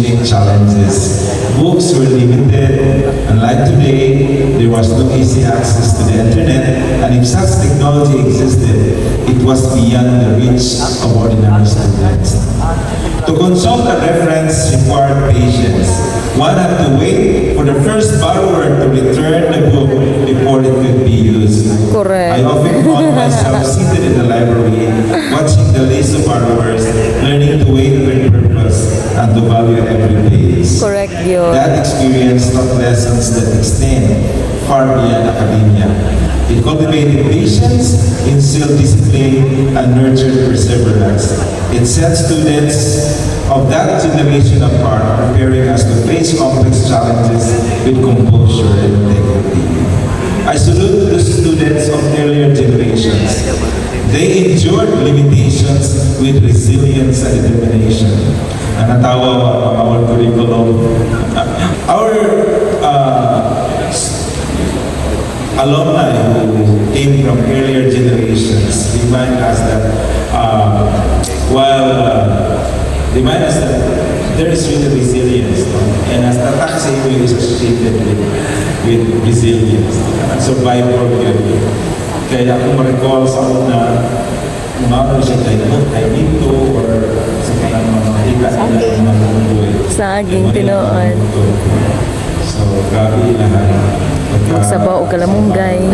unique challenges. Books were limited. Unlike today, there was no easy access to the internet, and if such technology existed, it was beyond the reach of ordinary students. To consult a reference required patience. One had to wait for the first borrower to return the book before it could be used. Correct. I often found myself seated in the library, watching the list of borrowers, learning to wait with purpose and to value every page. Correct yun. That experience taught lessons that extend far beyond academia. It cultivated patience, instilled discipline, and nurtured perseverance. It set students of that generation apart, preparing us to face complex challenges with composure and integrity. I salute the students of earlier generations. They endured limitations with resilience and determination. Ang natawa ang our curriculum. Our alumni who came from earlier generations remind us that while remind us that there is really resilience, no? And as tatak sa inyo is associated with resilience, no? And survivor yun. Kaya kung ma-recall sa una, umano siya kay kay dito or sa kanang mga makita nila ng mga munggoy. Saging, tinuod. So, grabe lahat. Magsabaw og kalamunggay.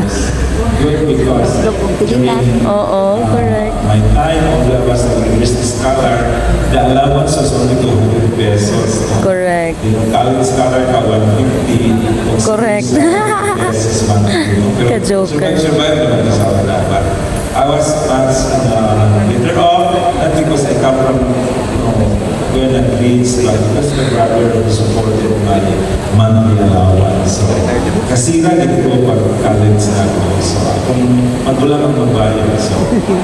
Good because during Oo, correct. My time, although I was a university scholar, the allowance was only 200 pesos. Correct. Yung college scholar ka, 150. Kung pesos monthly, no? Pero Ka-joker. Survive, survive naman sa wala. But I was much better off, not because I come from we're not rich, but because my brother supported my monthly allowance. So, kasira gid ko pag college na ako. So, akong magulang ang magbayad. So,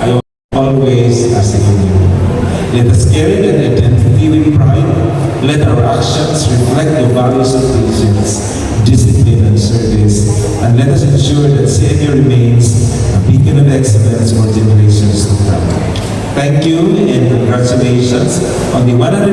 I always as a union. Let us carry that identity with pride. Let our actions reflect the values of patience, discipline, and service. And let us ensure that CMU remains a beacon of excellence for generations to come. Thank you and congratulations on the 150